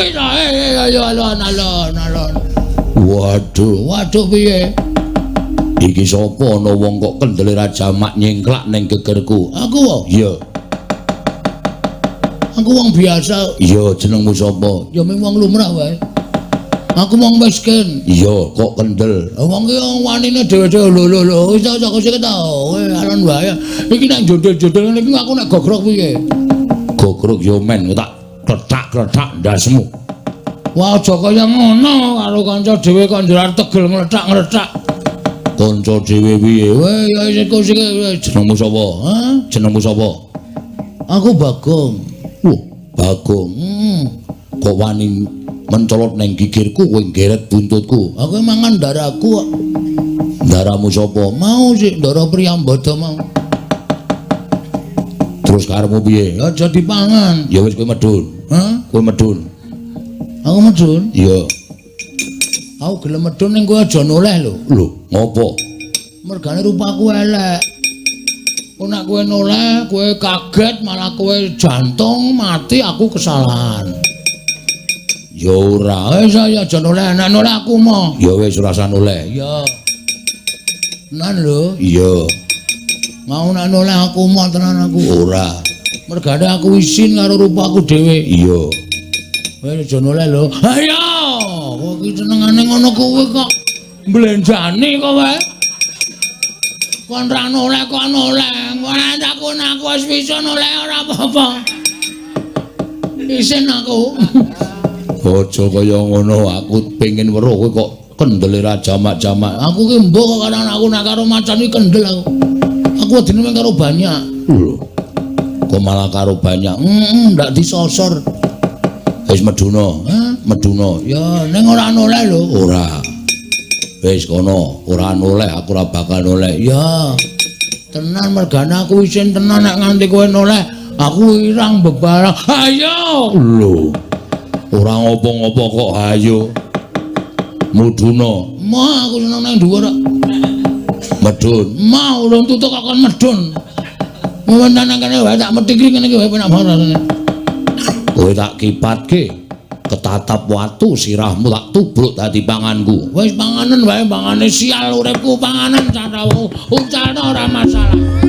Kuwi ta. Ayo alon alon alon. Waduh, waduh piye? Iki sapa ana wong kok kendele rajamak nyengklak ning gegerku? Aku wae. Iya. Aku wong biasa. Iya, jenengmu sapa? Ya mung wong lumrah wae. Aku wong miskin. Iya, kok kendel. Wong ki wanine dhewe-dhewe lho lho lho. Wis ta kok sik ta. Kowe alon wae. Iki nek jodel-jodel ngene iki aku nek gogrok piye? Gogrok yo men tak kletak-kletak ndasmu. Wah, aja kaya ngono karo kanca dhewe kok njerar tegel ngletak-ngletak. Kanca dhewe piye? Weh, ya sik sik jenengmu sapa? Hah? Jenengmu sapa? Aku Bagong. Wah, Bagong. Kok wani mencolot neng gigirku kowe geret buntutku. Aku mangan daraku kok. Daramu sapa? Mau sik ndara Priyambada mau. Terus karepmu piye? Aja dipangan. Ya wis kowe medhun. Hah? Kowe medhun. Aku medhun? Iya. Aku gelem medhun ning kowe aja noleh lho. Lho, ngopo? Mergane rupaku elek. Kok nek kowe noleh, kowe kaget malah kowe jantung mati aku kesalahan. Ya ora, wis aja noleh, nek noleh aku mo. Ya wis ora usah noleh. Ya. Tenan lho. Iya. Mau nek noleh aku mo tenan aku. Ora. Mergane aku isin karo rupaku dhewe. Iya. Wis aja noleh lho. Ayo, kowe iki senengane ngono kuwi kok mblenjani kowe. Kon ra noleh kok noleh. Ora aku aku wis bisa noleh ora apa-apa. Isin aku. Aja kaya ngono, aku pengin weruh kowe kok kendele ra jamak-jamak. Aku ki mbok kok karena aku nek karo macan iki kendel aku. Aku wedine mung karo banyak. Lho. Kok malah karo banyak? Heeh, ndak disosor. Wis meduna, heh, meduna. Ya ning ora noleh lho. Ora. Wis kono, ora noleh, aku ora bakal noleh. Ya. Tenan mergane aku isin tenan nek nganti kowe noleh, aku irang bebarang. Ayo. Lho. Ora ngopo-ngopo kok ayo. Muduna. Ma aku seneng nang dhuwur kok. Medun. Ma urung tutuk kok kon medun. Nang kene wae tak metiki ngene iki wae penak banget rasane. Kowe tak kipatke ketatap watu sirahmu tak tubruk dadi panganku. Wis panganen wae pangane sial uripku panganan catawu. Ucalno ora masalah.